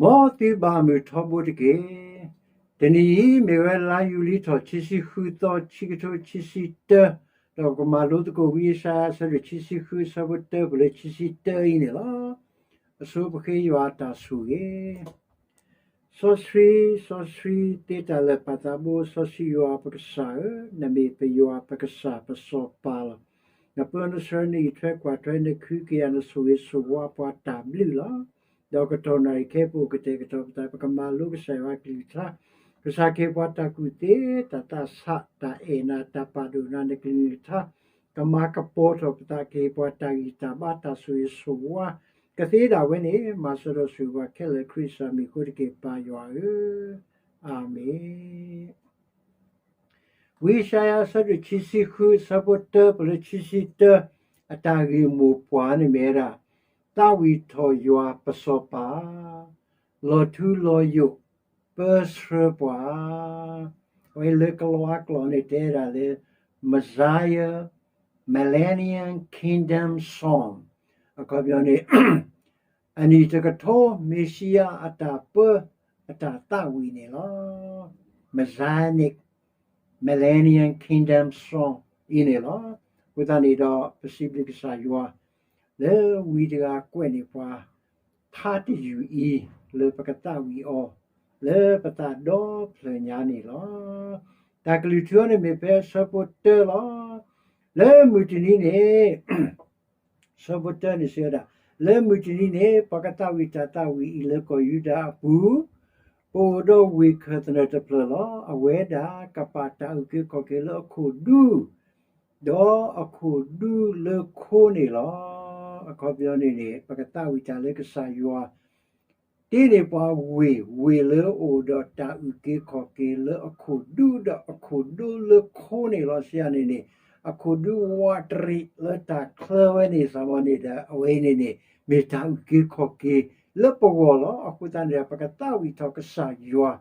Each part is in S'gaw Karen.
မ်သုဘၣ်မုာ်ထီဘိတက့ၢ်. တနံၤအံၤ မ့ၢ်ဝဲလါယူၤလံထီၣ် ခံဆံဃုသီ ခံကထိခံဆံတၢ, ဒီးပကမၤလိသကိးဝံယၡါယၤ အဆၢဒိၣ်ခံဆံဃု အဆၢဖိတၢ ပလၢခံဆံတၢအံၤန့ၣ်လီၤ. အဆိပဃ့ယွၤအတၢ်ဆိၣ်ဂ့ၤ စီဆှံ, စီဆှံသ့တၢ်လၢာ်ပၢ်သးဘိ, စီဆှံယွၤပကစၢ်ဧၢ, နမ့ၢ်ပယွၤပကစၢ်ပစီၤပၤလီၤ. နပၢနဆှၢနအံးထွဲကွၢ်ထွဲ နကဟုကယာ် နဆိၣ်ဂ့ၤဆိၣ်ဝါပှၤတၢ်ဘျုးလီၤ. ဒီးကတီၢ်နၣ်ရံၣ်ခဲအံၤ ပအိၣ်ကတဲာ်ကတီၤပသး ပကမၤလိကစၢ်ယွၤကလုၢ်ကထါ, ကစၢ်ကဟ့ၣ်ပှၤတၢ်ကူၣ်သ့, တၢ်သးဆး, တၢ်အဲၣ်နၤ, တၢ်ပာ်ဒိၣ်နၤ နကလုၢ်နကထါ, ကမၤကပီၤထီၣ်ပသး ကဟ့ၣ်ပှၤတၢ်ဂံၢ်တၢ်ဘါ တၢ်ဆိၣ်ဂ့ၤဆိၣ်ဝါ ကသ့ဒၣ်ဝဲန့ၣ် မၤစၢၤဒီးဆိၣ်ဂ့ၤပှၤခဲလၢာ် ခရံာ်ကစၢ်မံၤအဃိတက့ၢ် ပၢ်ယွၤဧၢ, အၤမ့ၣ်. ဝံယၡါယၤ အဆၢဒိၣ်ခံဆံဃု အဆၢဖိတၢ ပလၢခံဆံတၢ, အတၢ်ဂ့ၢ်မိၢ်ပှၢ်န့ၣ်မ့ၢ်ဝဲဒၣ် သးဝံၣ်ထီၣ်ယွၤပစီၤပၤ, လီၤထူလီၤယိာ် ပၢဆှၢပှၤ, အဝဲလၢကလံးကျိာ်န့ၣ် တဲဒၣ်လၢ Messiah Millennium Kingdom Song, အခီပညီန့ၣ် အနံၣ်တကထိ မ့ၤၡံယၤအတၢ်ပၢ အတၢ်သးဝံၣ်န့ၣ်လီၤ. Messianic Millennium Kingdom Song အံၤန့ၣ်လီၤ. အဃိသတးန့ၣ်ဒီး ပစံးဘျုးကစၢ်ယွၤ လၢဝံတဂၤကွဲးန့ၢ်ပှၤ ထါတယုၢ်အံၤ လၢပကသးဝံၣ်အီၤ လၢပသးဒီဖျၢၣ်ညါန့ၣ်လီၤ. တၢ်ကလုၢ်ထူအီၤန့ၣ်မ့ၢ်ဖဲအဆၢဖိတၢလီၤ. လၢမုၢ်တနံၤန့ၣ် ဆၢဖိတၢန့ၣ်စံးဝဲဒၣ်, လၢမုၢ်တနံၤန့ၣ် ပှၤကသးဝံၣ်တၢ်သးဝံၣ်အံၤလၢကီၢ်ယူဒၤအပူၤ, ပအိၣ်ဒီးဝ့ၢ်ခၢၣ်သနၢၣ်တဖျၢၣ်လီၤ. အဝဲဒၣ်ကပာ်တၢ်အုၣ်က့ၤခီၣ်က့ၤလၢအခိၣ်ဒူ, ဒီးအခိၣ်ဒူလၢခိန့ၣ်လီၤ. အခီပညီန့ၣ်န့ၣ် ပကသးဝံၣ်တၢ်လၢကစၢ်ယွၤ တ့န့ၢ်ပှၤဝ့ၢ်, ဝ့ၢ်လၢအအိၣ်ဒီးတၢ်အုၣ်က့ၤခီၣ်က့ၤလၢအခိၣ်ဒူ ဒီးအခိၣ်ဒူလၢခိန့ၣ်လီၤ. စံးယၤန့ၣ်န့ၣ် အခိၣ်ဒူဝးတရံးလၢတၢ်ချၢဝဲန့ၣ် စံးမီန့ၣ်ဒီး အဝဲအံၤန့ၣ်န့ၣ် မ့ၢ်တၢ်အုၣ်က့ၤခီၣ်က့ၤလၢပဂီၢ်လီၤ. အဃိသတးန့ၣ်ဒီး ပကသးဝံၣ်ထီၣ်ကစၢ်ယွၤ,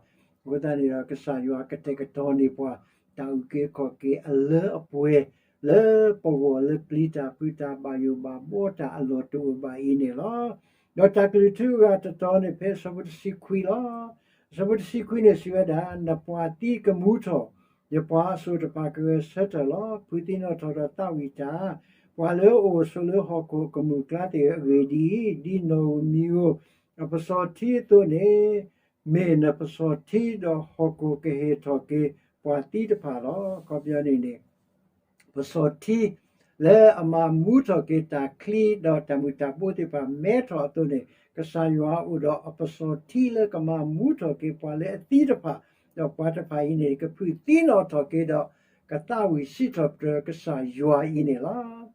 အဃိသတးန့ၣ်ဒီး ကစၢ်ယွၤကတဲာ်ကတီၤန့ၢ်ပှၤ တၢ်အုၣ်က့ၤခီၣ်က့ၤအလၢအပှဲၤ လၢပဂီၢ်လၢပျံၤတၢ်ဖုးတၢ်ဘၣ်ယိၣ်ဘၣ်ဘီတၢ်အလီၢ်တအိၣ်ဘၣ်အံၤန့ၣ်လီၤ. ဒီးတၢ်ကလုၢ်ထူအဂၤတတီၤန့ၣ် ဖဲအဆၢဖိတဆံခွံလီၤ. အဆၢဖိတဆံခွံန့ၣ်စံးဝဲဒၣ်, နပှၤသံကမူထီၣ်, ယပှၤအစိၤတဖၣ်ကဂဲၤဆၢထၢၣ်လီၤ. ဖုးသံနီၣ်ထီၣ်ဒီးသးဝံၣ်တၢ်, ပှၤလၢအအိၣ်ဆိးလၢဟီၣ်ခိၣ်ကမူၣ်ကျါသ့ၣ်ဧၢ, အဂ့ၢ်ဒ်အံၤ, ဒ်နီၣ်ဧိၤမံၤဧိၤအပစီၤထံအသိးန့ၣ် မ့ၢ်နပစီၤထံ, ဒီးဟီၣ်ခိၣ်ကဟ့ၣ်ထီၣ်က့ၤပှၤသံတဖၣ်လီၤ. အခီပညီန့ၣ်န့ၣ် ပစီၤထံ လၢအမၤမူထီၣ်က့ၤတၢ်ချံ ဒီးတၢ်မုၢ်တၢ်ဘိသ့ၣ်တဖၣ်မဲထီၣ်အသိးန့ၣ် ကစၢ်ယွၤအိၣ်ဒီးအပစီၤထံလၢကမၤမူထီၣ်က့ၤပှၤလၢအသံတဖၣ်, ဒီးပှၤတဖၣ်အံၤန့ၣ် ကဖုးသံနီၣ်ထီၣ်က့ၤဒီး ကသးဝံၣ်စံးထီၣ်ပတြၢၤကစၢ်ယွၤအံၤန့ၣ်လီၤ.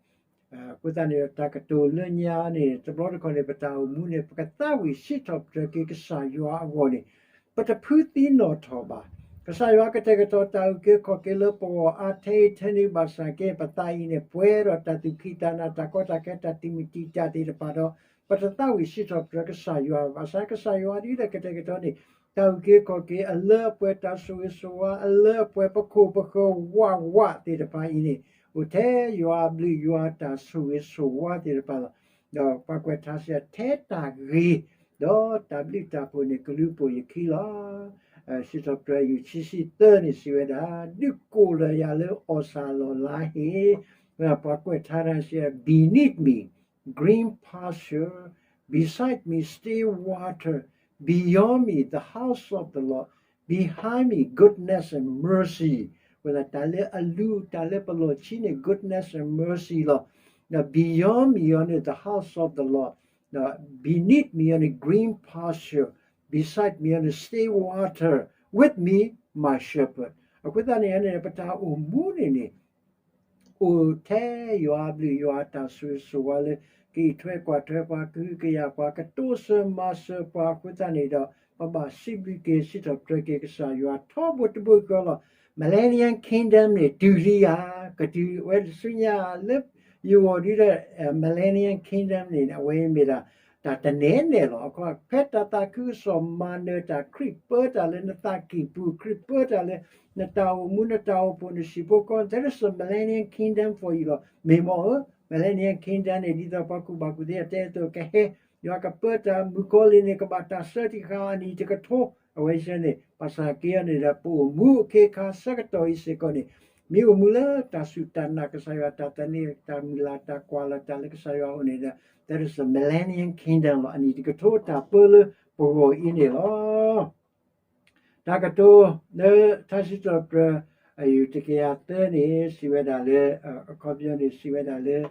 အဃိသတးန့ၣ်ဒီး တၢ်ကတိၤလၢညါန့ၣ် တဘျီတခီၣ်န့ၣ် ပတၢ်အိၣ်မူန့ၣ် ပကသးဝံၣ်စံးထီၣ်ပတြၢၤက့ၤကစၢ်ယွၤအဂီၢ်န့ၣ် ပတဖုးသံနီၣ်ထီၣ်ဘၣ်. ကစၢ်ယွၤကတဲာ်ကတီၤတၢ်အုၣ်က့ၤခီၣ်က့ၤလၢပဂီၢ်အါထဲအံၤထဲနုၤဘၣ်ဆၣ်က့ ပသးအံၤန့ၣ် ပှဲၤဒီးတၢ်သူၣ်ကံၢ်သးနၤ တၢ်ကီတၢ်ခဲ တၢ်တံာ်မုၢ်တံာ်တာ်သ့ၣ်တဖၣ်ဒီး ပတသးဝံၣ်စံးထီၣ်ပတြၢၤကစၢ်ယွၤဘၣ်ဆၣ် ကစၢ်ယွၤဒ်လဲၣ်ကတဲာ်ကတီၤန့ၣ် တၢ်အုၣ်က့ၤခီၣ်က့ၤအလၢအပှဲၤ တၢ်ဆိၣ်ဂ့ၤဆိၣ်ဝါအလၢအပှဲၤ ပခိၣ်ပဃၢၤဝးဝးသ့ၣ်တဖၣ်အံၤန့ၣ် အိၣ်ထဲယွၤအဘျုးယွၤတၢ်ဆိၣ်ဂ့ၤဆိၣ်ဝါသ့ၣ်တဖၣ်လီၤ. ဒီးပှၤကွဲးထါစံး ထဲတၢ်ဂ့ၤ ဒီးတၢ်ဘျုးတၢ်ဖှိၣ်န့ၣ် ကလူၤပိာ်ယခံလီၤ. စံးထီၣ်ပတြၢၤ ယူၢ်ခံဆံသၢန့ၣ်စံးဝဲဒၣ်, ဒုးကိၢ်လၢယၤလၢအီၣ်ဆၣ်လီၢ်လါဟ့ၣ်, ပှၤကွဲးထါစံး beneath me green pasture, beside me still water, beyond me the house of the Lord, behind me goodness and mercy. ဝဲဒၣ်တၢ်လၢအလူၤ တၢ်လၢပလီၢ်ခံန့ၣ် goodness and mercy လီၤ. ဒီး beyond me အီၤန့ၣ် the house of the Lord, ဒီး beneath me အီၤန့ၣ် green pasture, beside me အီၤန့ၣ် still water, with me my shepherd. အဃိသတးန့ၣ်န့ၣ် ပတၢ်အိၣ်မူန့ၣ်န့ၣ် အိၣ်ထဲယွၤအဘျုးယွၤအတၢ်ဆိၣ်ဂ့ၤဆိၣ်ဝါလၢ ကအံးထွဲကွၢ်ထွဲပှၤ ကဟုကယာ်ပှၤ ကတိစၢၤမၤစၢၤပှၤ အဃိသတးန့ၣ်ဒီး ပဘၣ်စံးဘျုးက့ၤ စံးထီၣ်ပတြၢၤက့ၤကစၢ်ယွၤထီဘိတဘိဃီလီၤ. Millennium Kingdom န့ၣ် တုၤလံဧါ, ကတုၤဝဲဆူညါလၢ ယဂီၢ်ဒ်ဒီး Millennium Kingdom န့ၣ် အဝဲမ့ၢ်ဒၣ် တၢ်တနဲနဲၣ်လီၤ. အခီ ဖဲတၢ်သးခုကစီၣ်မၤနၢၤတၢ် ခရံာ်ပၢတၢ်လၢနသးကံၢ်ပူၤ ခရံာ်ပၢတၢ်လၢ နတၢ်အိၣ်မူ နတၢ်အိၣ်ဖှိၣ် နဟံၣ်ဖိဃီဖိ there is a Millennium Kingdom for you လီၤ. မ့ၢ်မ့ၢ်ဧါ, Millennium Kingdom န့ၣ် ဒ်သိးပှၤကူၣ်ဘၣ်ကူၣ်သ့အတဲအသိး ကဟဲ ယွၤကပၢတၢ်မုၣ်ကီၤလံၢ်န့ၣ် ကဘၣ်တၢ်ဆှၢတံၢ်ဃာ်အနံၣ်တကထိ, အဝဲဆၢန့ၣ် ဘၣ်ဆၣ်က့ၤအီၤန့ၣ်ဒီး ပအိၣ်မူအခ့အခါဆၢကတီၢ်အံၤစ့ၢ်ကီးန့ၣ် မ့ၢ်အိၣ်မူလၢတၢ်စူၢ်တၢ်နာ်ကစၢ်ယွၤ တၢ်သန့ၤ တၢ်မုၢ်လၢ် တၢ်ကွၢ်လၢ်တၢ်လၢကစၢ်ယွၤအအိၣ်န့ၣ်ဒီး that is the millennium kingdom လီၤ. အနံၣ်တကထိတၢ်ပၢလၢပဂီၢ်အံၤန့ၣ်လီၤ. တၢ်ကတိၤလၢထါစံးထီၣ်ပတြၢၤ အယူၢ်တကယၤသၢန့ၣ် စံးဝဲဒၣ်လၢ အခီပညီန့ၣ် စံးဝဲဒၣ်လၢ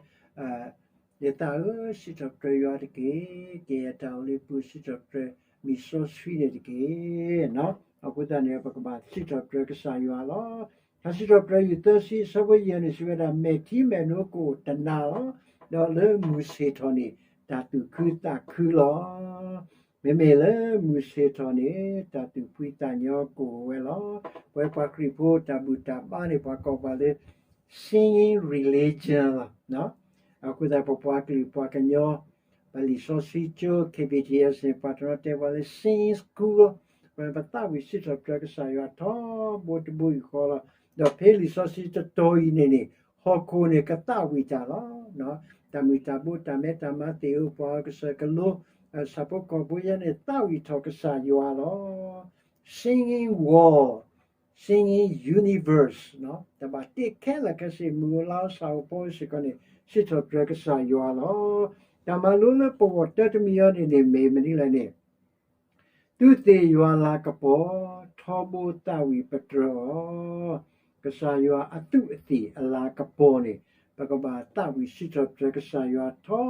ယသးဧၢ, စံးထီၣ်ပတြၢၤယွၤတက့ၢ်. ကယဲၢ်တၢ်အိၣ်လၢပူၤ စံးထီၣ်ပတြၢၤမံၤစီဆှံန့ၣ်တက့ၢ်. အဃိသတးန့ၣ် ပကဘၣ်စံးထီၣ်ပတြၢၤကစၢ်ယွၤလီၤ. ထါစံးထီၣ်ပတြၢၤ ယူၢ်သၢဆံ အဆၢဖိယဲၢ်န့ၣ် စံးဝဲဒၣ် မဲာ်ထံမဲာ်နိကအိၣ်တနၤလီၤ. ဒီးလၢမုၢ်ဆ့ၣ်ထီၣ်န့ၣ် တၢ်သူၣ်ခုသးခုလီၤ. မ့မ့ၢ်လၢမုၢ်ဆ့ၣ်ထီၣ်န့ၣ် တၢ်သူၣ်ဖှံသးညီကအိၣ်ဝဲလီၤ. ပဝဲပှၤခရံာ်ဖိတၢ်ဘူၣ်တၢ်ဘါန့ၣ် ပှၤကိးပှၤလၢ singing religion လီၤ. အဃိသတး ပပှၤကလုာ်ပှၤကညီ ပလံာ်စီဆှံကၠိ K B T S န့ၣ် ပှၤတနီၤတဲပှၤလၢ singing school လီၤ. ပသးဝံၣ်စံးထီၣ်ပတြၢၤကစၢ်ယွၤထီဘိတဘိယူၢ်ဃီလီၤ. ဒီးဖဲလံာ်စီဆှံတတီၤအံၤန့ၣ်န့ၣ် ဟီၣ်ခိၣ်န့ၣ်ကသးဝံၣ်တၢ်လီၤ. တၢ်မုၢ်တၢ်ဘိ တၢ်မဲတၢ်မါ သ့ၣ်ဧိၤပှၤဧိၤ ကစၢၢ်ကလိ ဆၣ်ဖိကီၢ်ဖိယဲန့ၣ် သးဝံၣ်ထီၣ်ကစၢ်ယွၤလီၤ. Singing world, singing universe တဘၣ်တ့ခဲလၢာ်ခဲဆ့ မုၢ်ဧိၤလါဧိၤ ဆၣ်ဧိၤပီဧိၤစ့ၢ်ကီးန့ၣ် စံးထီၣ်ပတြၢၤကစၢ်ယွၤလီၤ. တၢ်မၤလိလၢပဂီၢ်တၢတမံၤအံၤန့ၣ်န့ၣ် မ့ၢ်မနုၤလဲၣ်န့ၣ် သုးသ့ၣ်ယွၤလၤကပီၤ ထီဘိသးဝံၣ်ပတြၢၤအီၤ, ကစၢ်ယွၤအသုးအသ့ၣ်အလၤကပီၤန့ၣ် ပကဘၣ်သးဝံၣ်စံးထီၣ်ပတြၢၤကစၢ်ယွၤထီ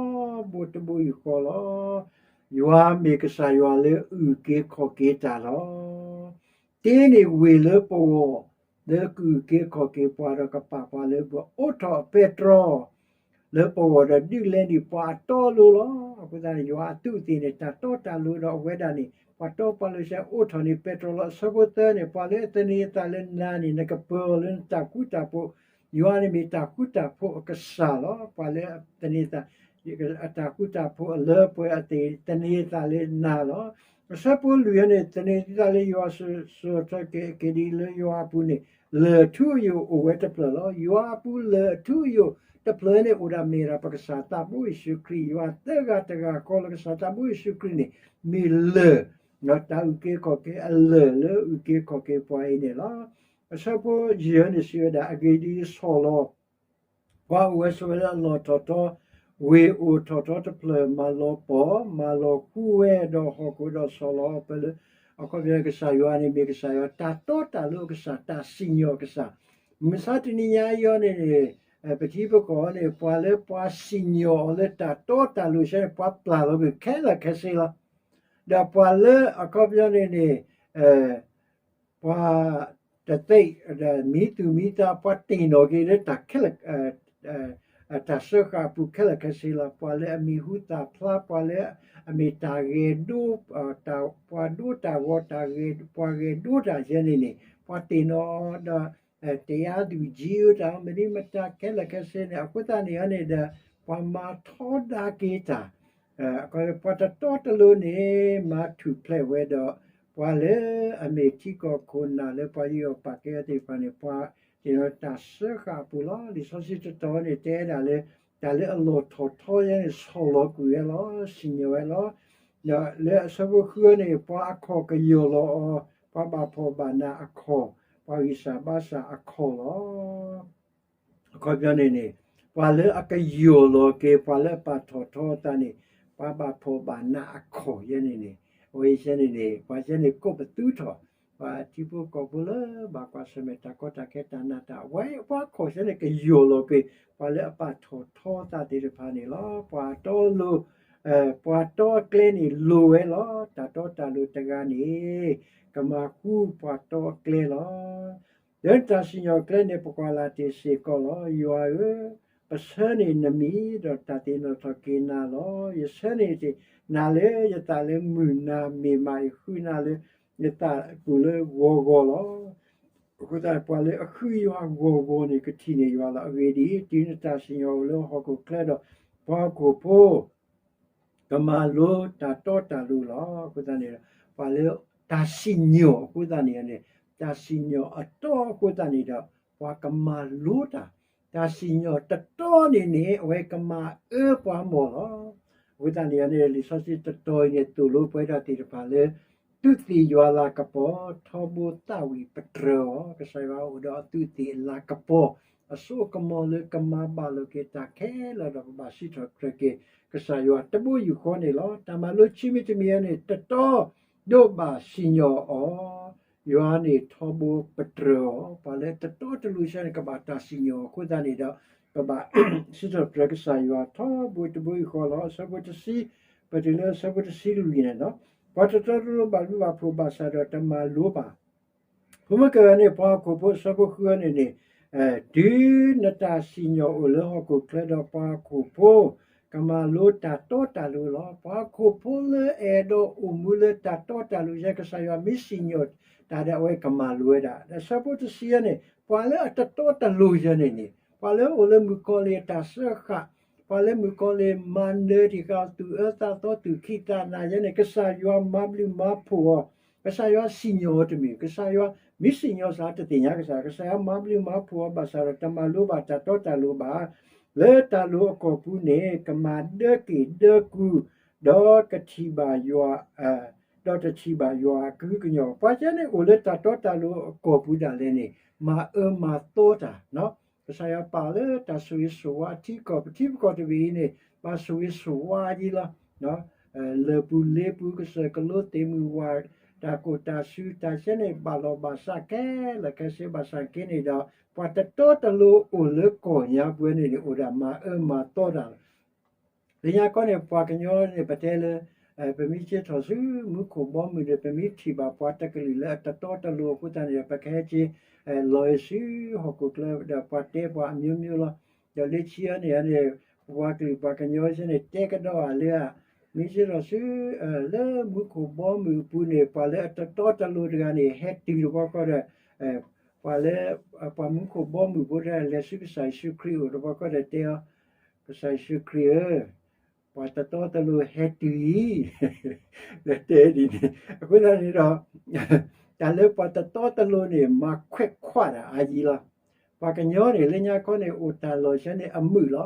ဘိတဘိယူၢ်ဃီလီၤ. ယွၤမ့ၢ်ကစၢ်ယွၤလၢအုၣ်က့ၤခီၣ်က့ၤတၢ်လီၤ. တ့န့ၢ်ဝ့ၢ်လၢပဂီၢ် လၢကအုၣ်က့ၤခီၣ်က့ၤပှၤဒီးကပာ်ပှၤလၢပအိၣ်ထီၣ်ပဲတြီ လၢပဂီၢ်ဒီးဒုးလဲန့ၢ်ပှၤအတီအလိၤလီၤ. အဃိသတးန့ၣ် ယွၤအသုးအသ့ၣ်န့ၣ် တၢ်တီတၢ်လိၤဒီးအဝဲဒၣ်န့ၣ် ပှၤတီပှၤလိၤဆဲးအိၣ်ထီၣ်န့ၢ်ပဲတြီလီၤ. အဆၢဖိသၢန့ၣ် ပှၤလၢအသန့ၤအသးလၢနၤန့ၣ် နကပၢၤအီၤလၢနတၢ်ဃူတၢ်ဖိး, ယွၤန့ၣ်မ့ၢ်တၢ်ဃူတၢ်ဖိးအကစၢ်လီၤ. ပှၤလၢအသန့ၤအသး အတၢ်ဃူတၢ်ဖိးအလၢပှဲၤအသ့ၣ် သန့ၤအသးလၢနၤလီၤ. အဆၢဖိလွံၢ်န့ၣ် သန့ၤသးလၢယွၤစိၤစိၤထီက့ၤဒ်လၢယွၤအပူၤန့ၣ် လၢၢ်အထူအယိာ်အိၣ်ဝဲတဖျၢၣ်လီၤ. ယွၤအပူၤလၢၢ်အထူအယိာ်တဖျၢၣ်န့ၣ် အိၣ်ဒၣ်မ့ၢ်ဒၣ်ပကစၢ်သးဘိယ့ၣ်ၡူးခရံာ်, ယွၤသၢဂၤတဂၤဃီလၢကစၢ်သးဘိယ့ၣ်ၡူးခရံာ်န့ၣ် မ့ၢ်လၢၢ် တၢ်အုၣ်က့ၤခီၣ်က့ၤအလၢၢ်လၢအုၣ်က့ၤခီၣ်က့ၤပှၤအံၤန့ၣ်လီၤ. အဆၢဖိယဲၢ်န့ၣ် စံးဝဲဒၣ် အဂ့ၢ်ဒ်အံၤ ဆီၣ်လီၤ ပှၤအိၣ်ဝဲဆိးဝဲလၢအလီၢ်ထီၣ်ထီ, ဝ့ၢ်အိၣ်ထီၣ်ထီတဖျၢၣ် မၤလီၤပီၢ် မၤလီၤဃူဝဲဒီးဟီၣ်ခိၣ်ဒီးဆီၣ်လီၤအီၤပၢလၢ အခီပညီကစၢ်ယွၤန့ၣ် မ့ၢ်ကစၢ်ယွၤတၢ်တီတၢ်လိၤအကစၢ် တၢ်စံၣ်ညီၣ်အကစၢ်, မုၢ်မဆါတနံၤညါအံၤန့ၣ် ပထံပကီၢ်န့ၣ် ပှၤလၢပှၤစံၣ်ညီၣ်အီၤလၢတၢ်တီတၢ်လိၤဆဲန့ၣ် ပှၤပျၢ်လီၤကွံာ်ခဲလၢာ်ခဲဆ့လီၤ. ဒီးပှၤလၢအခီပညီန့ၣ်န့ၣ် ပှၤတသ့ၣ် ဒီးမံသူၣ်မံသး ပှၤတ့ၢ်နီၣ်က့ၤလၢတၢ်ခဲလၢာ် တၢ်စၢဃာ်အပူၤခဲလၢာ်ခဲဆ့လီၤ. ပှၤလၢအမံၤဟူသၣ်ဖျါ ပှၤလၢအမ့ၢ်တၢ်ဂဲၤဒိ ပှၤဒိတၢ်ဂီၤ ပှၤဂဲၤဒိတၢ်ယဲန့ၣ်န့ၣ် ပှၤတ့ၢ်နီၣ်ဒီး တရားသူကြီး တၢ်မနုၤမတၤခဲလၢာ်ခဲဆ့န့ၣ် အဃိသတးန့ၣ်န့ၣ်ဒီး ပှၤမၤထီဒါက့ၤတၢ် ပှၤတတီတလိၤန့ၣ် မၤထူၣ်ဖျဲးဝဲဒီး ပှၤလၢအမ့ၢ်ထံကီၢ်ခိၣ်နၢ်လၢပှၤယူးယီၣ်ပာ်ကဲအီၤသ့ၣ်တဖၣ်န့ၣ် ပှၤတ့ၢ်နီၣ်တၢ်စၢဃာ်အပူၤလီၤ. လံာ်စီဆှံတတီၤန့ၣ် တဲဒၣ်လၢ တၢ်လၢအလီၢ်ထီၣ်ထီယဲန့ၣ် ဆီၣ်လီၤကွံာ်ဝဲလီၤ, စံၣ်ညီၣ်ဝဲလီၤ. ဒီးလၢအဆၢဖိဃုန့ၣ် ပှၤအခီၣ်ကယီၢ်လီၤအီၤ, ပှၤဘၣ်ဖှီၣ်ဘၣ်နးအခီၣ်, ပှၤဂံၢ်စၢ်ဘါစၢ်အခီၣ်လီၤ. အခီပညီန့ၣ်န့ၣ် ပှၤလၢအကယီၢ်လီၤက့ၤ ပှၤလၢအပာ်ထီၣ်ထီအသးန့ၣ် ပှၤဘၣ်ဖှီၣ်ဘၣ်နးအခီၣ်ယဲန့ၣ်န့ၣ် အဝဲယဲန့ၣ်န့ၣ် ပှၤယဲန့ၣ်ကိးပသူထီၣ် ပှၤထံဖိကီၢ်ဖိလၢဘၣ်ကွၢ်ဆၢၣ်မဲာ်တၢ်ကီတၢ်ခဲတၢ်နးတၢ်ဝဲ ပှၤအခီၣ်ယဲန့ၣ်ကယီၢ်လီၤက့ၤ ပှၤလၢအပာ်ထီၣ်ထီအသးသ့ၣ်တဖၣ်န့ၣ်လီၤ. ပှၤတီလိၤ ပှၤတီအကျဲန့ၣ်လိၤဝဲလီၤ. တၢ်တီတၢ်လိၤတဂၤန့ၣ် ကမၤဃူပှၤတီအကျဲလီၤ. လၢတၢ်စံၣ်ညီၣ်အကျဲန့ၣ် ပကွၢ်လၢ်တ့ၢ်စ့ၢ်ကီးလီၤ. ယွၤဧၢ, ပဆၢန့ၢ်နမံၤ ဒီးတၢ်သ့ၣ်နီၣ်ထီၣ်က့ၤနၤလီၤ. ယဆၢန့ၢ်တ့ၢ်နၤလၢယသးလၢမုၢ်နၤမ့ၢ်မးအံၤ ဃုနၤလၢယသးပူၤလၢဂီၤဂီၤလီၤ. အဃိသတး ပှၤလၢအဃုယွၤဂီၤဂီၤန့ၣ် ကထံၣ်န့ၢ်ယွၤလီၤ. အဂ့ၢ်ဒ်အံၤ, တုၤနတၢ်စံၣ်ညီၣ်အိၣ်လၢဟီၣ်ခိၣ်ချၢဒီး ပှၤဟီၣ်ခိၣ်ဖိ ကမၤလိတၢ်တီတၢ်လိၤလီၤ. အဃိသတးန့ၣ် ပှၤလၢတၢ်စံၣ်ညီၣ်အဃိသတးန့ၣ်န့ၣ် တၢ်စံၣ်ညီၣ်အတီအဃိသတးန့ၣ်ဒီး ပှၤကမၤလိတၢ်, တၢ်စံၣ်ညီၣ်တတီန့ၣ်န့ၣ် အဝဲကမၤအၢပှၤမီၢ်လီၤ. အဃိသတးန့ၣ်န့ၣ် လံာ်စီဆှံတတီၤအံၤန့ၣ် သိၣ်လိပဝဲဒၣ်သ့ၣ်တဖၣ်လၢ သုးသ့ၣ်ယွၤလၤကပီၤ ထီဘိသးဝံၣ်ပတြၢၤအီၤ, ကစၢ်ယွၤအိၣ်ဒီးအသုးသ့ၣ်အလၤကပီၤ အစိအကမီၤလၢကမၤဘၣ်လိာ်က့ၤတၢ်ခဲလၢာ်ဒီး ပဘၣ်စံးထီၣ်ပတြၢၤက့ၤ ကစၢ်ယွၤတဘိယူၢ်ဃီန့ၣ်လီၤ. တၢ်မၤလိခံမံၤတမံၤအံၤန့ၣ် တတီ ဒိးဘၣ်စံၣ်ညီၣ်အီၤ, ယွၤန့ၣ်ထီဘိပတြၢၤအီၤ, ပှၤလၢတတီတလိၤဆၢန့ၣ် ကဘၣ်တၢ်စံၣ်ညီၣ်အီၤအဃိသတးန့ၣ်ဒီး ပဘၣ်စံးထီၣ်ပတြၢၤကစၢ်ယွၤထီဘိတဘိယူၢ်ဃီလီၤ. အဆၢဖိတဆံ ပတုၤလၢအဆၢဖိတဆံလွံၢ်န့ၣ်လီၤ. ပှၤတတီတလိၤဘၣ်ဘျုးဘၣ်ဖှိၣ်ဘၣ်ဆၣ်ဒီးတမၤလိဘၣ် ဖိမုၣ်ကဂၤန့ၣ် ပှၤဟီၣ်ခိၣ်ဖိအဆၢဖိဃုန့ၣ်န့ၣ်, တုၤနတၢ်စံၣ်ညီၣ်အိၣ်လၢဟီၣ်ခိၣ်ချၢဒီး ပှၤဟီၣ်ခိၣ်ဖိ ကမၤလိတၢ်တီတၢ်လိၤလီၤ. ပှၤဟီၣ်ခိၣ်ဖိလၢအအဲၣ်ဒိးအိၣ်မူလၢတၢ်တီတၢ်လိၤယဲ ကစၢ်ယွၤမ့ၢ်စံၣ်ညီၣ်တၢ်ဒီး အဝဲကမၤလိဝဲဒၣ်. ဒီးအဆၢဖိတဆံန့ၣ် ပှၤလၢအတတီတလိၤယဲန့ၣ်န့ၣ် ပှၤလၢအိၣ်လၢမုၣ်ကီၤလံၢ်အတၢ်စၢဃာ်, ပှၤလၢမုၣ်ကီၤလံၢ်မၤနၢၤတံၢ်ဃာ်အီၤ သူၣ်အၢသးသီ သူၣ်ခံးသးနးယဲန့ၣ် ကစၢ်ယွၤမၤဘျုးမၤဖှိၣ်အီၤ, ကစၢ်ယွၤစံၣ်ညီၣ်အီၤတမ့ၢ်, ကစၢ်ယွၤမ့ၢ်စံၣ်ညီၣ်စ့ၢ်တသ့ၣ်ညါကစၢ်, ကစၢ်ယွၤမၤဘျုးမၤဖှိၣ်အီၤဘၣ်ဆၣ်ဒီး တမၤလိဘၣ်တၢ်တီတၢ်လိၤဘၣ်. လၢတၢ်လိၤအကီၢ်ပူၤန့ၣ် ကမၤဒၢက့ၢ်ဒၢကူ ဒီးကထံၣ်ဘၣ်ယွၤ ဒီးတထံၣ်ဘၣ်ယွၤအကုကညီၢ်. ပှၤကညီန့ၣ် အိၣ်လၢတၢ်တီတၢ်လိၤအကီၢ်ပူၤဒၣ်လဲာ်န့ၣ် မၤအၢမၤသီတၢ်, ကစၢ်ယွၤပာ်လၢတၢ်ဆိၣ်ဂ့ၤဆိၣ်ဝါအထံအကီၢ်, ပထံပကီၢ်တဘ့ၣ်အံၤန့ၣ် ဘၣ်ဆိၣ်ဂ့ၤဆိၣ်ဝါဒ်လီၤ. လၢၢ်ပူၤလ့ပူၤ ကစၢၢ်ကလိသ့ၣ်မုၢ်ဝၣ် တၢ်ကိၢ်တၢ်ဆူး တၢ်ဆဲန့ၣ် ဘၣ်လီၢ်ဘၣ်စးခဲလၢာ်ခဲဆ့ ဘၣ်ဆၣ်က့န့ၣ်ဒီး ပှၤတတီတလိၤအိၣ်လၢကီၢ်ညါပူၤန့ၣ်န့ၣ် အိၣ်ဒၣ်မၤအၢမၤသီတၢ်လီၤ. လၢညါခီန့ၣ် ပှၤကညီန့ၣ် ပတဲလၢ ပမ့ၢ်က့ၤထီၣ်ဆူမူခိၣ်ဘီမုၢ်ဒီး ပမ့ၢ်ထံၣ်ဘၣ်ပှၤတကလုာ်လၢအတတီတလိၤအဃိသတးန့ၣ်ဒီး ပကဟဲက့ၤ လီၤဆူဟီၣ်ခိၣ်ချၢဒီးပှၤတဲပှၤအမျိုးမျိုးလီၤ. ဒီးလၢခံန့ၣ်န့ၣ် ပပှၤကလုာ်ပှၤကညီဆဲန့ၣ် တဲကဒီးဧါလၢ မ့ၢ်က့ၤထီၣ်ဆူ လၢမူခိၣ်ဘီမုၢ်အပူၤန့ၣ် ပှၤလၢအတတီတလိၤတဂၤန့ၣ် ဟဲတုၤတဘျီဃီဒီး ပှၤလၢ ပှၤမူခိၣ်ဘီမုၢ်ဖိတဂၤလဲၤဆူကစၢ်ယ့ၣ်ၡူးခရံာ်အအိၣ်တဘျီဃီဒီးတဲအီၤ, ကစၢ်ယ့ၣ်ၡူးခရံာ်ဧၢ, ပှၤတတီတလိၤဟဲတုၤအံၤ လၢတဲဒ်န့ၣ် အဃိသတးန့ၣ်ဒီး တၢ်လၢပှၤတတီတလိၤန့ၣ် မၤခွဲးခွါတၢ်အါယံၤလီၤ. ပှၤကညီန့ၣ် လၢညါခီန့ၣ် အိၣ်တၢ်လီၢ်ဆဲန့ၣ်အမုာ်လီၤ.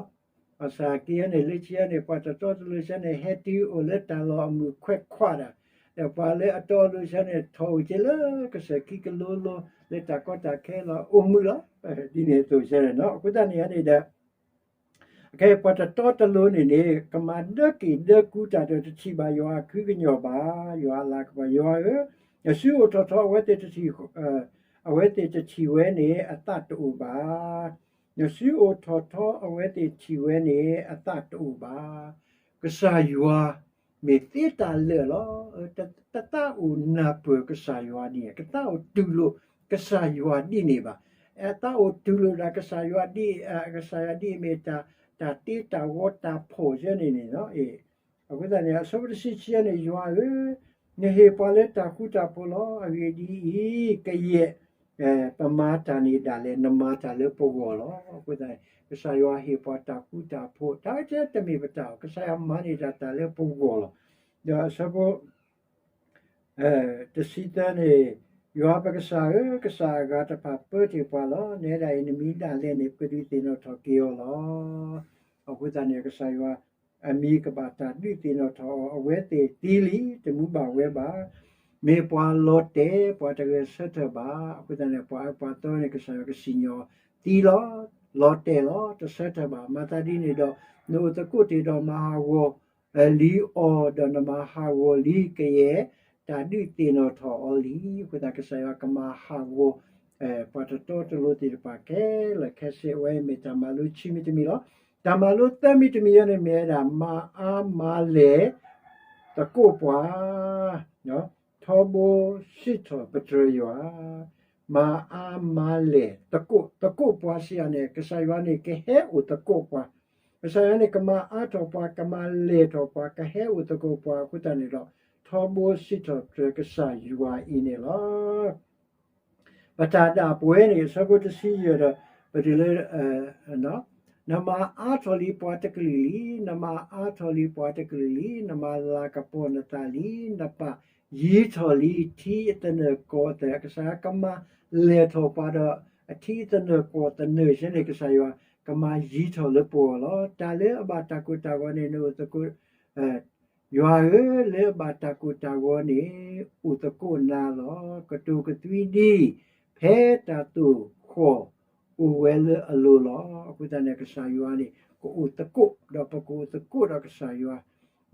ဘၣ်ဆၣ်က့န့ၣ် လၢခံန့ၣ် ပှၤတတီတလိၤဆဲန့ၣ် ဟဲတုၤအိၣ်လၢတၢ်လီၢ်အမုာ်ခွဲးခွါတၢ်, ဒီးပှၤလၢအတီအလိၤဆဲန့ၣ် ထီၣ်အိၣ်က့ၤလၢကစၢၢ်ခံကလိလိ လၢတၢ်ကီတၢ်ခဲလီၤ အိၣ်မုာ်လီၤ. ဒ်န့ၣ်အသိးဆဲန့ၣ်လီၤ. အဃိသတးန့ၣ်န့ၣ်ဒီး အခဲအံၤပှၤတတီတလိၤန့ၣ်န့ၣ် ကမၤဒၢက့ၢ်ဒၢကူတၢ်ဒီး တထံၣ်ဘၣ်ယွၤအကုကညီၢ်ဘၣ်. ယွၤအလၤကပီၤ ယွၤဧၢ, နစုအိၣ်ထီၣ်ထီ အဝဲသ့ၣ်တထံၣ်, အဝဲသ့ၣ်တထံၣ်ဝဲန့ၣ် အသးတအိၣ်ဘၣ်. နစုအိၣ်ထီၣ်ထီ အဝဲသ့ၣ်ထံၣ်ဝဲန့ၣ် အသးတအိၣ်ဘၣ်. ကစၢ်ယွၤ မ့ၢ်သ့တၢ်လၢာ်လီၤ. တသးအိၣ်နၢ်ပၢၢ်ကစၢ်ယွၤဒ်န့ၣ်, တသးအိၣ်တူၢ်လိာ်ကစၢ်ယွၤဒ်န့ၣ်ဘၣ်. အသးအိၣ်တူၢ်လိာ်ဒၣ်ကစၢ်ယွၤဒ်, ကစၢ်ယွၤဒ်အမ့ၢ်တၢ်, တၢ်တ့တၢ်ဂီၤတၢ်ဖီၣ်ယဲန့ၣ်န့ၣ်လီၤ. အဃိသတးန့ၣ် အဆၢဖိတဆံခံန့ၣ် ယွၤဧၢ, နဟ့ၣ်ပှၤလၢတၢ်ဃူတၢ်ဖိးလီၤ. အဂ့ၢ်ဒ်အံၤ, ကယဲၢ် ပမၤတၢ်န့ၣ်ဒၣ်လဲာ် နမၤတၢ်လၢပဂီၢ်လီၤ. အဃိသတးန့ၣ် ကစၢ်ယွၤဟ့ၣ်ပှၤတၢ်ဃူတၢ်ဖိး, တၢ်ဝဲတမ့ၢ်ပတၢ်, ကစၢ်ယွၤမၤန့ၢ်ဒၣ်တၢ်လၢပဂီၢ်လီၤ. ဒီးအဆၢဖိ တဆံသၢန့ၣ်, ယွၤပကစၢ်ဧၢ, ကစၢ်အဂၤတဖၣ်ပၢတ့ၢ်ပှၤလီၤ. နဲဒၣ်အံၤ နမံၤဒၣ်လဲာ်န့ၣ် ပကဒုးသ့ၣ်နီၣ်ထီၣ်က့ၤအီၤလီၤ. အဃိသတးန့ၣ် ကစၢ်ယွၤအမံၤကဘၣ်တၢ်ဒုးသ့ၣ်နီၣ်ထီၣ်အီၤ, အဝဲသ့ၣ်သံလံ, တမူဘၣ်ဝဲဘၣ်. မ့ၢ်ပှၤလီၤတဲာ်, ပှၤတဂဲၤဆၢထၢၣ်ဘၣ်. အဃိသတးန့ၣ် ပှၤအၢပှၤသီန့ၣ် ကစၢ်ယွၤကစံၣ်ညီၣ်သံလီၤ, လီၤတဲာ်လီၤ, တဆၢထၢၣ်ဘၣ်. မၤသးဒ်န့ၣ်ဒီး နအိၣ်သကိးတ့ၢ်ဒီးမၤဟးဂီၤ လံအီၤ, ဒီးနမၤဟးဂီၤလံကယဲၢ် တၢ်ဒုးသ့ၣ်နီၣ်ထီၣ်အီၤလံ. အဃိသတး ကစၢ်ယွၤကမၤဟးဂီၤ ပှၤတတီတလိၤသ့ၣ်တဖၣ်ခဲလၢာ်ခဲဆ့, အဝဲအံၤမ့ၢ်တၢ်မၤလိခံမံၤတမံၤလီၤ. တၢ်မၤလိသၢမံၤတမံၤအံၤန့ၣ် မ့ၢ်ဝဲဒၣ် မၤအါမၤလဲၢ်သကိးပှၤ ထီဘိစံးထီၣ်ပတြၢၤယွၤ, မၤအါမၤလဲၢ်သကိး, သကိးပှၤစံးယၤန့ၣ် ကစၢ်ယွၤန့ၣ်ကဟဲအိၣ်သကိးပှၤ, ကစၢ်ယွၤန့ၣ်ကမၤအါထီၣ်ပှၤ, ကမၤလဲၢ်ထီၣ်ပှၤ, ကဟဲအိၣ်သကိးပှၤအဃိသတးန့ၣ်ဒီး ထီဘိစံးထီၣ်ပတြၢၤကစၢ်ယွၤအံၤန့ၣ်လီၤ. ပတၢ်ဒၣ်ပဝဲန့ၣ် အဆၢဖိတဆံယဲၢ်ဒီး ပတုၤလၢ နမၤအါထီၣ်လံပှၤတကလုာ်လံ, နမၤအါထီၣ်လံပှၤတကလုာ်လံ, နမၤလၤကပီၤနသးလံ, နပာ်ယံၤထီၣ်လံ ထံအသနၢၣ်ကီၢ်အသနၢၣ်, ကစၢ်ယွၤကမၤလဲၢ်ထီၣ်ပှၤဒီး အထံအသနၢၣ်ကီၢ်သနၢၣ်ဆဲန့ၣ် ကစၢ်ယွၤကမၤယံၤထီၣ်လၢပဂီၢ်လီၤ. တၢ်လၢအဘၣ်တၢ်ကိၢ်တၢ်ဂီၤန့ၣ် နအိၣ်သကိး ယွၤဧၢ, လၢအဘၣ်တၢ်ကိၢ်တၢ်ဂီၤန့ၣ် အိၣ်သကိးနၤလီၤ. ကတိၤကသွံဒံး ဖဲတၢ်သိၣ်ဃီၣ်အိၣ်ဝဲလၢအလိၤလီၤ. အဃိသတးန့ၣ် ကစၢ်ယွၤန့ၣ် ကအိၣ်သကိး ဒီးပကအိၣ်သကိးဒီးကစၢ်ယွၤ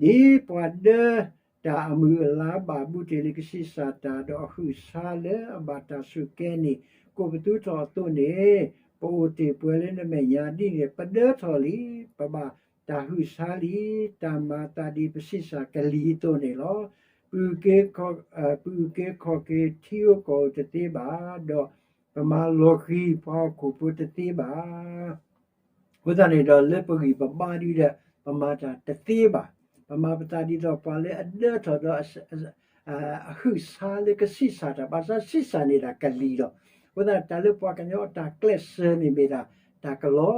ဒ်ပှၤဒၢတၢ်အမုၢ်အလါဘၣ်ဘူးတ့ၢ်လံ ကဆံးစၢ်တၢ် ဒီးအဟုၣ်ဆါလၢအဘၣ်တၢ်စူၢ်ကဲန့ၣ် ကိးပသူထီၣ်အသိးန့ၣ်, ပအိၣ်တ့ၢ်ပှဲၤလၢနမဲာ်ညါဒ်န့ၣ် ပဒၢထီၣ်လံ, ပဘၣ်တၢ်ဟုၣ်ဆါလံ, တၢ်မၤအသးဒ်ပဆံးစၢ်ကလံၤအသိးန့ၣ်လီၤ. ပ, ပအုၣ်က့ၤခီၣ်က့ၤထံဧိၤကီၢ်ဧိၤတသ့ဘၣ်, ဒီးပမၤလီၤဃံၤပှၤဟီၣ်ခိၣ်ဖိတသ့ဘၣ်. အဃိသတးန့ၣ်ဒီး လၢပဂံၢ်ပဘါဒ်ဒီး ပမၤတၢ်တသ့ဘၣ်. ပမၤပသးဒ်သိးပှၤလၢအဒၢထီၣ်ဒီး အဟုၣ်ဆါလၢကဆံးစၢ်တၢ်, ဘၣ်ဆၣ်ဆံးစၢ်န့ၣ်ဒၣ်ကလံၤလီၤ. အဃိသတး တၢ်လၢပှၤကညီအတၢ်ကျဲးစၢးန့ၣ်မ့ၢ်ဒၣ် တၢ်ကလီ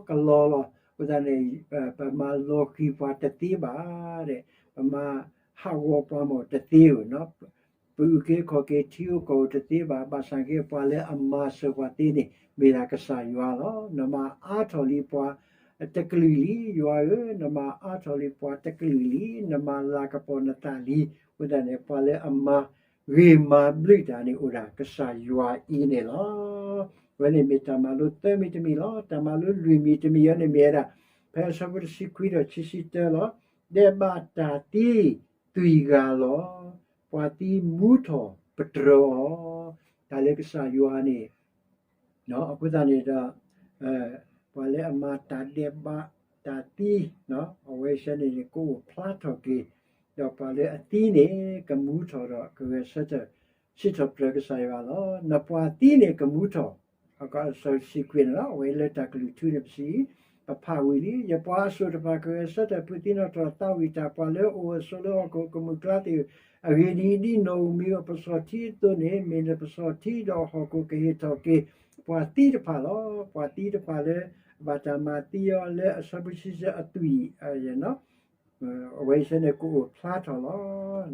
ကလီလီၤ. အဃိသတးန့ၣ် ပမၤလီၤဃံၤပှၤတသ့ဘၣ်, ပမၤဟးဂီၤပှၤမီၣ်တသ့ဧိၤ ပအုၣ်က့ၤခီၣ်က့ၤထံဧိၤကီၢ်ဧိၤတသ့ဘၣ်. ဘၣ်ဆၣ်က့ ပှၤလၢအမၤစၢၤပှၤသ့န့ၣ် မ့ၢ်ဒၣ်ကစၢ်ယွၤလီၤ. နမၤအါထီၣ်လံပှၤတကလုာ်လံ, ယွၤဧၢ, နမၤအါထီၣ်လံပှၤတကလုာ်လံ, နမၤလၤကပီၤနသးလံ. အဃိသတးန့ၣ် ပှၤလၢအမၤဂ့ၤမၤဘျုးတၢ်န့ၣ်အိၣ်ဒၣ်ကစၢ်ယွၤအံၤန့ၣ်လီၤ. အဝဲန့ၣ်မ့ၢ်တၢ်မၤလိသၢမံၤတမံၤလီၤ. တၢ်မၤလိလွံၢ်မံၤတမံၤအံၤန့ၣ်မ့ၢ်ဝဲဒၣ် ဖဲအဆၢဖိတဆံခွံဒီးခံဆံတၢလီၤ. ဒဲးဘးတၢ်သံသွံၣ်ဂၤလီၤ. ပှၤသံမူထီၣ်ပတြၢၤအီၤ. တၢ်လၢကစၢ်ယွၤန့ၣ် အဃိသတးန့ၣ်ဒီး ပှၤလၢအမၤတၢ်ဒဲးဘးတၢ်သံ အဝဲဆဲန့ၣ်န့ၣ် ကအိၣ်ဖျါထီၣ်က့ၤ, ဒီးပှၤလၢအသံန့ၣ် ကမူထီၣ်ဒီးကဂဲၤဆၢထၢၣ် စံးထီၣ်ပတြၢၤကစၢ်ယွၤလီၤ. နပှၤသံန့ၣ်ကမူထီၣ် အကစၢ်စံးကွံာ်န့ၣ်လီၤ. အဝဲလၢတၢ်ကလုၢ်ထူန့ၣ်ပစံး ပဖးဝံၤလံ, ယပှၤအစိၣ်တဖၣ်ကဂဲၤဆၢထၢၣ်ဖုးသံနီၣ်ထီၣ်သးဝံၣ်တၢ်, ပှၤလၢအအိၣ်အဆိးလၢဟီၣ်ခိၣ်ကမုၢ်ကျါသ့ၣ်ဧၢ, အဂ့ၢ်ဒ်အံၤ, ဒ်နီၣ်ဧိၤမံၤဧိၤအပစီၣ်ထံအသိးန့ၣ် မ့ၢ်နပစီၣ်ထံ, ဒီးဟီၣ်ခိၣ်ကဟ့ၣ်ထီၣ်က့ၤပှၤသံတဖၣ်လီၤ. ပှၤသံတဖၣ်လၢအဘၣ်တၢ်မၤသံအီၤလၢအဆၢဖိဆံဆၢအသွံၣ် အဝဲဆဲန့ၣ်ကအိၣ်ဖျါထီၣ်လီ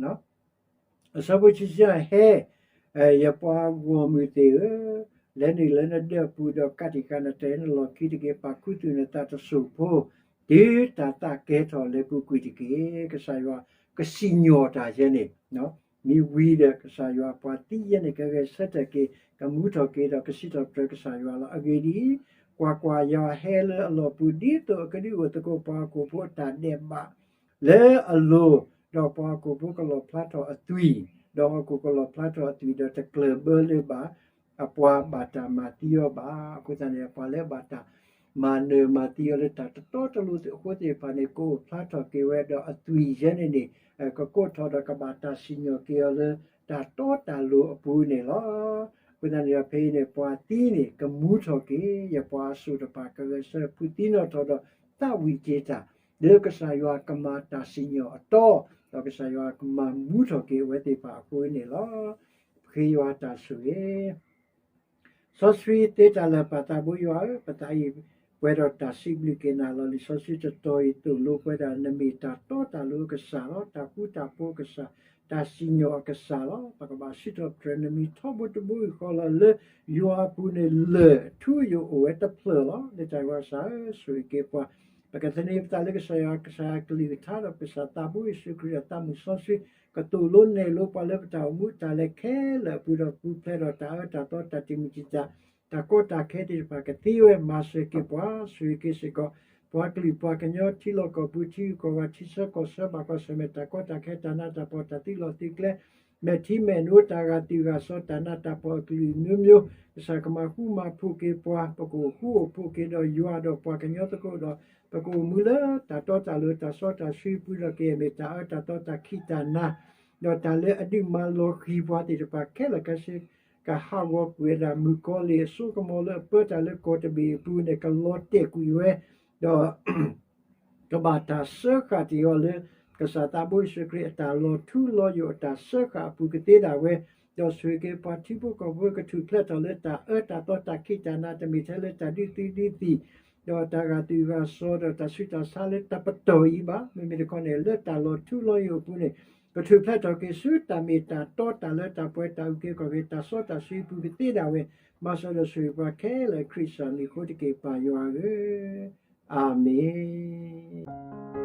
ၤ. အဆၢဖိဆံဆၢ ဟဲ, ယပှၤဂီၢ်မုၢ်သ့ၣ်ဧၢ, လဲၤနုာ်လၢနဒၢးအပူၤ ဒီးကးတံာ်ဃာ်နတၢ်အၢနလီၢ်ခံတက့ၢ်. ပာ်ခူသူၣ်နသးတစိၢ်ဖိ, တုၤတၢ်သးကဲထီၣ်လၢပူၤကွံာ်တက့ၢ်. ကစၢ်ယွၤကစံၣ်ညီၣ်တၢ်ယဲန့ၣ် မ့ၢ်ဝံၤဒီးကစၢ်ယွၤပှၤသံယဲန့ၣ် ကဂဲၤဆၢထၢၣ်က့ၤ ကမူထီၣ်က့ၤဒီးကစံးထီၣ်ပတြၢၤကစၢ်ယွၤလီၤ. အဂ့ၢ်ဒ်အံၤ, ကွၢ်ကွၢ်, ယွၤဟဲလၢအလီၢ်ပူၤ ဒ်သိးအကဒုးအိၣ်သကိးပှၤဟီၣ်ခိၣ်ဖိအတၢ်ဒဲးဘး လၢအလိၤ, ဒီးပှၤဟီၣ်ခိၣ်ဖိကလီၣ်ဖျါထီၣ်အသွံၣ်, ဒီးဟီၣ်ခိၣ်ကလီၣ်ဖျါထီၣ်အသွံၣ် ဒီးတကျၢၢ်ဘၢလၢၤဘၣ် အပှၤဘၣ်တၢ်မၤသံအီၤဘၣ်. အဃိသတးန့ၣ် ပှၤလၢဘၣ်တၢ်မၤနၢၤမၤသံအီၤလၢတၢ်တတီတလိၤအဃိသ့ၣ်တဖၣ်န့ၣ် ကအိၣ်ဖျါထီၣ်က့ၤဝဲဒီးအသွံၣ်ယဲန့ၣ်န့ၣ် ကကိးထီၣ်ဒီးကဘၣ်တၢ်စံၣ်ညီၣ်က့ၤအီၤလၢတၢ်တီတၢ်လိၤအပူၤန့ၣ်လီၤ. အဃိသတးန့ၣ်ဒီး ဖဲအံၤန့ၣ် ပှၤသံန့ၣ် ကမူထီၣ်က့ၤ ယပှၤအစိၣ်တဖၣ် ကဂဲၤဆၢထၢၣ်ဖုးသံနီၣ်ထီၣ်ဒီးသးဝံၣ်က့ၤတၢ် လၢကစၢ်ယွၤကမၤတၢ်စံၣ်ညီၣ်အတီ, ဒီးကစၢ်ယွၤကမၤမူထီၣ်က့ၤအဝဲသ့ၣ်တဖၣ်အဃိန့ၣ်လီၤ. ပဃ့ယွၤတၢ်ဆိၣ်ဂ့ၤ စီဆှံသ့တၢ်လၢာ် ပၢ်သးဘိယွၤဧၢ, ပသးအံၤပှဲၤဒီးတၢ်စံးဘျုးက့ၤနၤလီၤ. လံာ်စီဆှံတတီၤအံၤ သိၣ်လိပှဲၤဒၣ် နမ့ၢ်တၢ်တီတၢ်လိၤအကစၢ်လီၤ, တၢ်ဃူတၢ်ဖိးအကစၢ်, တၢ်စံၣ်ညီၣ်အကစၢ်လီၤ. ပကဘၣ်စံးထီၣ်ပတြၢၤနမံၤထီဘိတဘိအံၤဃီလီၤ. လၢယွၤအပူၤန့ၣ် လၢၢ်ထူယိာ်အိၣ်ဝဲတဖျၢၣ်လီၤ. လၢတၢ်ဂီၤစၢ်ဧၢ, ဆိၣ်ဂ့ၤက့ၤပှၤ, ပကသန့ၤပသးလၢကစၢ်ယွၤ, ကစၢ်ယွၤကလုၢ်ကထါဒီးကစၢ်သးဘိယ့ၣ်ၡူးခရံာ်ဒီးသးမုၢ်စီဆှံ ကသိၣ်လိနဲၣ်လိပှၤလၢပတၢ်အိၣ်မူအတၢ်လဲၤခဲလၢာ်အပူၤဒီး ပူၤဖျဲးဒီးတၢ်အၢတၢ်သီတၢ်တံာ်မုၢ်တံာ်တာ် တၢ်ကီတၢ်ခဲသ့ၣ်တဖၣ်ကသ့ဝဲ မၤစၢၤက့ၤပှၤ, ဆိၣ်ဂ့ၤက့ၤစ့ၢ်ကီး ပှၤကလုာ်ပှၤကညီထံလီၢ်ကီၢ်ပူၤ ထံဂုၤကီၢ်ဂၤ ထံဆၢကီၢ်ဆၢ ဘၣ်ကွၢ်ဆၢၣ်မဲာ်တၢ်ကီတၢ်ခဲ တၢ်နးတၢ်ဖှီၣ် တၢ်သုးလီၢ်သုးကျဲ မဲာ်ထံမဲာ်နိ တၢ်ဂာ်သွံၣ်ဂာ်စီၤ တၢ်နးတၢ်ဖှီၣ်အကလုာ်မျိုးမျိုး ကစၢ်ကမၤဃူမၤဖိးက့ၤပှၤ, ပကအိၣ်ဃူအိၣ်ဖိးက့ၤဒီးယွၤဒီးပှၤကညီသကိးဒီး ပကအိၣ်မူလၢတၢ်တီတၢ်လိၤ တၢ်စီတၢ်ဆှံအပူၤဒီး ကယဲၢ်မ့ၢ်တၢ်အၢတၢ်သီ တၢ်ခံးတၢ်နၤ ဒီးတၢ်လၢအဒုးမၤလီၤဃံၤပှၤသ့ၣ်တဖၣ်ခဲလၢာ်ခဲဆ့ ကဟးဂီၤကွံာ်ဝဲဒၣ်မုၣ်ကီၤလံၢ်အစိကမီၤလၢအပၢတၢ်လၢကီၢ်တဘ့ၣ်အပူၤန့ၣ် ကလီၤတဲာ်ကွံာ်ဝဲ, ဒီး ကဘၣ်တၢ်စၢဃာ်တ့ၢ်အီၤလၢ ကစၢ်သးဘိယ့ၣ်ၡူးခရံာ်အတၢ်လီၤထူလီၤယိာ်အတၢ်စၢဃာ်အပူၤကသ့ဒၣ်ဝဲ, ဒီးဆိၣ်ဂ့ၤက့ၤပှၤထံဖိကီၢ်ဖိကထူၣ်ဖျဲးထီၣ်လၢတၢ်အၢတၢ်သီတၢ်ခံးတၢ်နၤ တမ့ၢ်ထဲလၢတၢ်ဒုးသုဒုးသံၣ် ဒီးတၢ်ဂာ်သွံၣ်ဂာ်စီၤ ဒီးတၢ်ဆူးတၢ်ဆါလၢတၢ်ပတီၢ်အံၤဘၣ်. မ့မ့ၢ်တခီန့ၣ် လၢတၢ်လီၤထူလီၤယိာ်အပူၤန့ၣ် ကထူၣ်ဖျဲးထီၣ်က့ၤဆူတၢ်မ့ၢ်တၢ်တီတၢ်လိၤတၢ်ပှဲၤတၢ်အုၣ်က့ၤခီၣ်က့ၤတၢ်စီတၢ်ဆှံအပူၤကသ့ဒၣ်ဝဲ, မၤစၢၤဒီးဆိၣ်ဂ့ၤပှၤခဲလၢာ်ခရံာ်ကစၢ်မံၤအဃိတက့ၢ် ပၢ်ယွၤဧၢ, အၤမ့ၣ်.